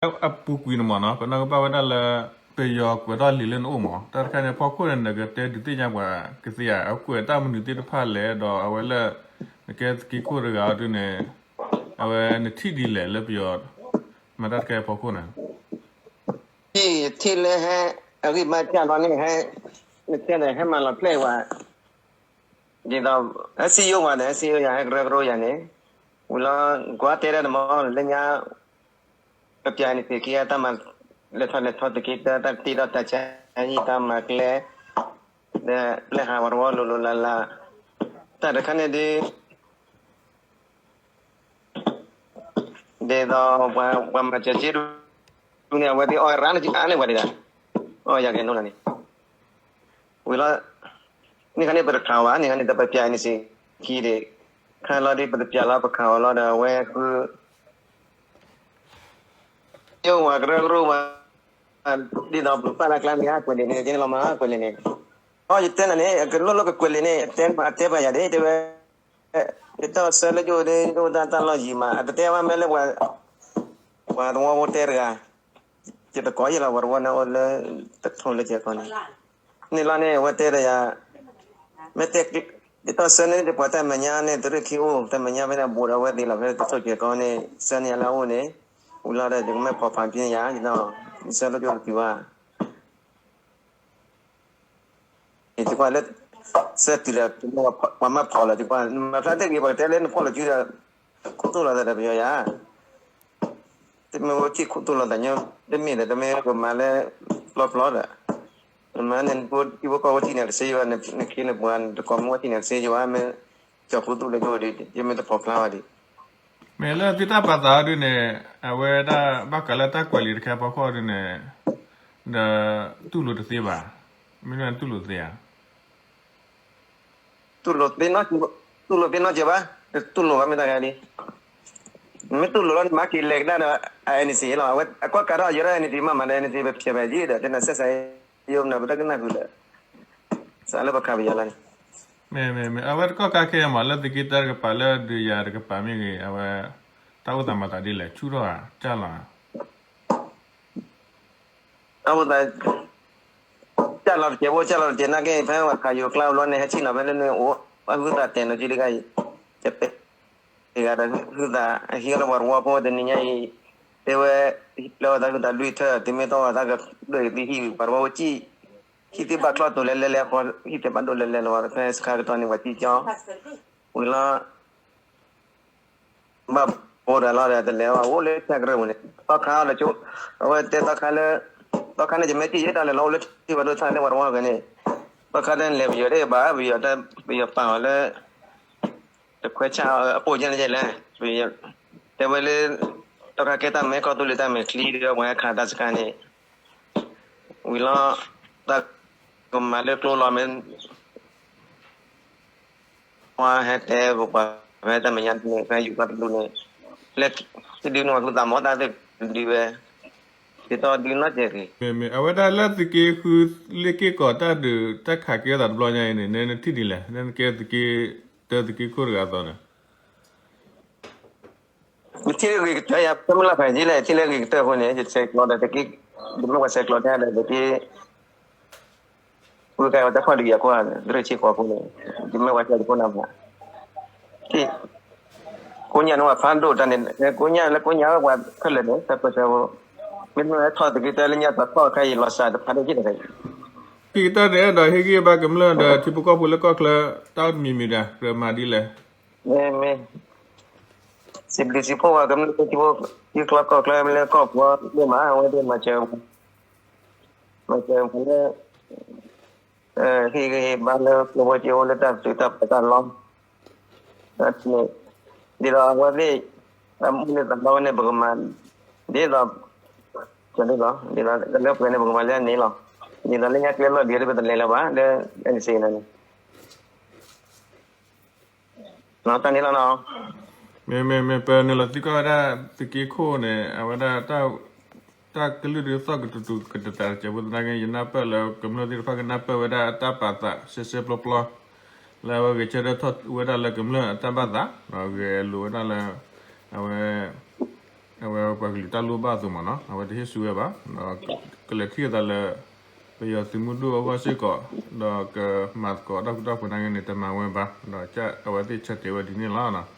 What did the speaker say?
အပူၤကွံာ်န့ၣ်မ့ၢ်နီၤ ပနီၣ်ကဘၣ်ဝဲဒၣ်လၢ ပယီၤကွဲးထီၣ်လံာ်လၢနအိၣ်မး တၢ်တခါန့ၣ် ဖီခိၣ်န့ၣ် နကတဲဒုးသ့ၣ်ညါပှၤကသ့ဧါ အကွဲးတၢ်မနုၤသ့ၣ်တဖၣ်လဲၣ် ဒီးအဝဲလၢ နကဲသုးက့ခိၣ်တဂၤအီၤဒုန့ၣ် အဝဲနထံၣ်ဒ်လဲၣ်လၢပယီၤ မၤတၢ်တခါအံၤဖီခိၣ်န့ၣ် ထံၣ်လၢဟဲ အဂံၢ်ဘါစၢ်လီၤန့ၣ် ဟဲ နတဲဒီးဟဲမၤလီၤဖျဲၣ်ဝဲ ဒ်သိး ဟဲစံယိၣ်ဝဲဒီး ဟဲစံယိၣ်ယၤ ဟဲကရၢကရိယၤန့ၣ် ဝံၤလီၤ ကွၢ်တဲဒၣ်တမီၤလၢညါ ပပျဲန့ၣ်သ့ၣ်က့ၤတၢ်မၤ လဲၤထီၣ်လဲၤထီၣ်သ့ၣ်က့ၤ တၢ်တ့ထီၣ်တၢ်ဆါဟံၣ် တၢ်မၤကျဲ ဒီးပျဲဟးဝဲတဝီလိၤလိၤလၢ်လၢ် တၢ်တခါန့ၣ်ဒ် ဒ်သိးပှၤမၤစၢၤက့ဒူန့ၣ် အဝဲသ့ၣ်အီၣ်ရၣ်န့ၣ် အါန့ၢ်ဝဲဒၣ် အီၣ်ယၤကဲနိလၢ်န့ၣ် ဝံၤလီၤ န့ၣ်ခါန့ၣ်ပတခးအီၤဘၣ် န့ၣ်ခါန့ၣ် တပပျဲန့ၣ်စ့ၢ်ကီးဒံး ခါလီၤဒ်ပတပျဲလီၤ ပခးအီၤလီၤဒီးအဝဲဃု ယိၣ်ဝဲကရၢကရိဝဲ ဒ်သိးပပာ်လၢကျါန့ၣ် အကွဲးလံာ်န့ၣ် ကဲန့ၣ်လီၤမး ကွဲးလံာ်န့ၣ် အီ ယတဲနၤန့ၣ် အကလိၣ်လိၣ်ကကွဲးလံာ်န့ၣ် အတဲပှၤယၤဒ် တဲဝဲ ယတၢ်ဆၢလၢယိၣ်ဒ် ယအိၣ်တၢ်တၢ်လီၢ်ယံၤမး အတတဲဝဲမ့ၢ်လၢ ပှၤသဝီဖိတဲတဂၤ ယတကိးယဲၢ်လီၤ ပှၤတဝီန့ၣ်အိၣ်လၢ တထိလၢကဲကီးန့ၣ် န့ၣ်လီၤန့ၣ် အဝဲတဲဒီးယၤ မ့ၢ်တဲ ယတၢ်ဆၢန့ၣ် ပှၤတၢ်မဲာ်ညါန့ၣ် တရ့ၣ်ခံအိၣ် တၢ်မဲာ်ညါဖဲန့ၣ် အဘူးဒီးအဝဲသ့ၣ်လီၤ ဖဲတထိကဲကီးန့ၣ် ဆၢန့ၢ်ယၤလၢအအိၣ်န့ၣ် ဝံၤလီၤဒီး ယကမ့ၢ်ဖီၣ်ဖးက့ယၤ ယဆၢလၢယိၣ်တတုၤဘၣ် ယကွၢ်လၢ ဆၢတုၤဒီး ပှၤမၢဖီၣ်လီၤ ယကွၢ် နမၤဖျါတ့ၢ်ဂ့ၤ ပှၤကတဲလၢနဖီၣ်လီၤစုဒီး ခိၣ်တိၢ်လီၤသးဒီးပယီၤယၤ တမ့ၢ်ဝဲထံၣ်ခိၣ်တိၢ်လီၤသးညီ တမ့ၢ်ဒီး တမ့ၢ်ကမၤလၢ ပျီပျီဒီး နမၤန့ၣ် ထံဖိကီၢ်ဖိထံၣ်န့ၣ် ကစ့ယိၤ နခ့နပှၤ နတကိးမ့ၢ်ဝဲထံၣ်န့ၣ် ကစ့ယိၤဧါ မ့ၢ် ကၠီၤဖိသူၣ်လၢယိၤဒီး ယမ့ၢ်တဖီၣ်ဖျါဘၣ်ဒံး မ့ၢ်လၢသုတၢ်ပာ်သးအီၤဒုန့ၣ် အဝဲဒၣ်ဘၣ်ဃးလၢတၢ်ကွဲးလံာ်တခါအဖီခိၣ်ဒုန့ၣ် ဒီးတူၢ်လိာ်တသ့ဘၣ်, မ့ၢ်တူၢ်လိာ်သ့ဧါ. တူၢ်လိာ်သ့နီတစဲး, တူၢ်လိာ်သ့နီတစဲးဘၣ်, တတူၢ်လိာ်ဘၣ်မ့ၢ်တၢ်ဂၤလံ. မ့ၢ်တူၢ်လိာ်လီၤန့ၣ် မၤက့ၤလဲၤကဒါဒီး NCA လီၤ. အဝဲအကီၢ်ကးထီၣ်ယဲဒၣ် NCA မ့ၢ်မၤဒီး NCA ပဖျဲးဘၣ်ယံၤဒီး တနၢ်စဲးစး ယိမနုၤ ပတကနၣ်ဃုာ်ဒီး စးလၢပခးပယီၤလီၤန့ၣ် မ့ၢ် မ့ၢ် မ့ၢ် အဝဲတကီၢ်ခါခဲအံၤမး လၢသုးက့တၢ်တကပၤ လၢဒုးယၤတကပၤမ့ၢ်ဂ့ၤ အဝဲ တၢ်အိၣ်သးမၤသးဒ်လဲၣ် ဆူၣ်ထီၣ်ဧါ ကၢ်လီၤဧါ. တၢ်အိၣ်သး ကၢ်လီၤတကဲးဖိ ကၢ်လီၤတကဲးနာ်က့ ဖဲပှၤခးယိၤကျါဘျီန့ၣ် ဟဲဆ့ၣ်နီၤဖဲလၢန့ၣ်အိၣ် အဟုသးတဲာ်နီၤကံတဂၤအံၤ တပဲ တဂၤဒီးဟုသး အဟံးအီၤလၢပှၤတဝီဖိတနံၤညါအံၤ တဲဝဲ လၢအသးဟုသးလွံၢ်ထၢၣ် သုမ့ၢ်သီၣ်အသးကဒိၣ်အံၤသုဟံၣ် ပှၤတဝီဖိစံၣ် ဟံၣ်သ့ၣ်ဘၣ်ချီၣ်တိၤလဲၤလဲၤလဲၤအဃိ ဟံၣ်သ့ၣ်ဘၣ်ဒိၣ်လဲၤလဲၤလီၤ ဖဲစခါကတီၢ်န့ၣ် ပှၤစံၣ်ကၠီ ဝံၤလီၤ ဘၣ်ဘိဒီးလီၤဒီးတလဲၤဘၣ် အိၣ်လၢဆၢကရၢၢ်ပူၤန့ၣ် သီခါအီၤလၢကၠိ အဝဲတဲသီခါလၢ သီခါန့ၣ် ယမ့ၢ်စံၣ်ယဲတၢ်လဲၤလီၤအိၣ်လၢထံၣ်ဘၣ်ဒိၣ်ဆၣ်လၢပှၤတဝီဂၤန့ၣ် သီခါတၢ်လဲၤပယီၤတဘၣ် ပယီၤတၢ် ပယီၤပာ်အီၤလၢ တခွဲးဆၣ်အပိၣ်ကဲန့ၣ်လဲၣ် တဲဝဲလၢ သီခါကဲတၢ်မဲာ်ကီၢ်သူလ့ၤတၢ်မဲာ်ချံဒီးပှၤဟဲခးတၢ်စခါန့ၣ် ဝံၤလီၤ တၢ်ကမၤလၢကျိလီၤမ့ၢ် ပှၤဟဲတဲပပှၤဖဲတၢ်မဲာ်ညါန့ၣ် ဖဲယူၤကီၢ်တဒူၣ်န့ၣ် လၢ တဒုန့ၣ် ပှၤဟုသးမီၤတၢ်သ့ၣ်တဒုဝဲ ဒ်သိးဒုနီၢ်ကဲၤဂ့ၤ မ့ၢ် မ့ၢ် အဝဲဒၣ်လၢသုးက့ဃုလ့ၣ်က့ၢ်ကီးတၢ်ဒုး တၢ်ခးကဲအသးတဘျီညါအံၤန့ၣ် နနထံၣ်ဒ်လဲၣ် နကဲသုးက့ တၢသုးက့ခိၣ်တဂၤအသိးန့ၣ် ယထံၣ်လၢဂ့ၤကတၢၢ်ယၤ ဖဲမုၢ်လၢ်ဖးယံာ်လဲၣ် ယထံၣ်လၢဂ့ၤကတၢၢ်အဃိန့ၣ် ယဆဲးကျိးဒီးသုးက့ ယမ့ၢ်ပှၤဆဲးကျိးတၢ်ဒီးသုးက့ ဝံၤကဲဝဲတၢ်ဖီၣ်ဒုးယၤခိၣ် ရ့ၣ်ဆံဃိးဖိန့ၣ် ယမ့ၢ်ပှၤဆဲးကျိးတၢ်မး ကိညၣ်န့ၣ်ဝဲဖးဒိၣ်တၢ်န့ၣ် ကိညၣ်လၢကိညၣ်ဝဲပှၤခဲလၢာ်န့ၣ် တၢ်ပၢဆှၢဖိ မ့မ့ၢ်ဝဲထီၣ်သုးက့တၢ်လၢညါတၢ်ထီၣ်ခါအံၤလီၤစၢ်တဖးဒိၣ်က့တဂၤအံၤ သုးက့တၢ်န့ၣ် အဲၣ်ဒိးဟ့ၣ်ဂံၢ်ဘါကမျၢၢ်ဒီးထံဖိကီၢ်ဖိလၢကီၢ်ချၢ တၢ်မံၤမံၤဒၣ် ကြၢးမၤဒ်လဲၣ် မ့ၢ် မ့ၢ် စံးဘျုးစံးဖှိၣ်ပှၤကမျၢၢ်ထံဖိ ထံချီကီၢ်ချၢလၢကီၢ်ပူၤလၢမၤ အဝဲသ့ၣ်မၤစၢၤ မၤစၢၤပှၤလၢ ဟ့ၣ်ဂံၢ်ဟ့ၣ်ဘါလၢကျိဖိစ့ဖိလၢတၢ်ပတုာ်တၢ်ပှဲၤတၢ်လီၤ ဒ်သိးအဝဲသ့ၣ် အမုၢ်လၢသးလီဝဲန့ၣ် ပကမၤ ဒ်သိး ဒ်သိး လၢပှဲၤန့ၣ် ပကမၤလၢအန့ၣ်လီၤ. ဒ်သိးလၢညါကျဲလီၢ်ဒံး ပတလဲၤလၢၤဘၣ် လၢ NCA န့ၣ် တၢ်န့ၣ်လီၤနီၤ. မ့မ့မ့ၢ်ပနုာ်လီၤသံကွၢ်ဝဲဒၣ်သုးက့ခိၣ်န့ၣ် အဝဲဒၣ် တၢ်ကလုၢ်ဒုးသီၣ်ကတုၤတုၤကတတးတစဲးဖိသနာ်က့ ယနၢ်ပၢၢ်လၢကမျၢၢ်သ့ၣ်တဖၣ် ကနၢ်ပၢၢ်ဝဲဒၣ်အတၢ်ပာ်သးစဲစဲပျီပျီ လၢအဝဲဂဲၤဆၢထၢၣ်ထီၣ်ဝဲဒၣ်လၢကမျၢၢ်အတၢ်ဘၣ်သး ဂဲၤလိာ်ဝဲဒၣ်လၢ အဝဲ အဝဲပှၤကလုာ်တၢ်လိၣ်ဘၣ်အသိးမ့ၢ်နီၤ အဝဲတဟ့ၣ်ဆူၣ်ဝဲဘၣ် ဒီးကလဲၤထံၣ်အသးလၢ ပယီၤသုးမုၢ်ဒိၣ်အဂီၢ်စ့ၢ်ကီး ဒီးကမၤသကိးတၢ်ဃူတၢ်ဖိးနာ်က့န့ၣ် တမၤဝဲဘၣ် ဒီးအဝဲသ့ၣ်ဆၢတဲာ်ဝဲဒ်န့ၣ်လီၤ.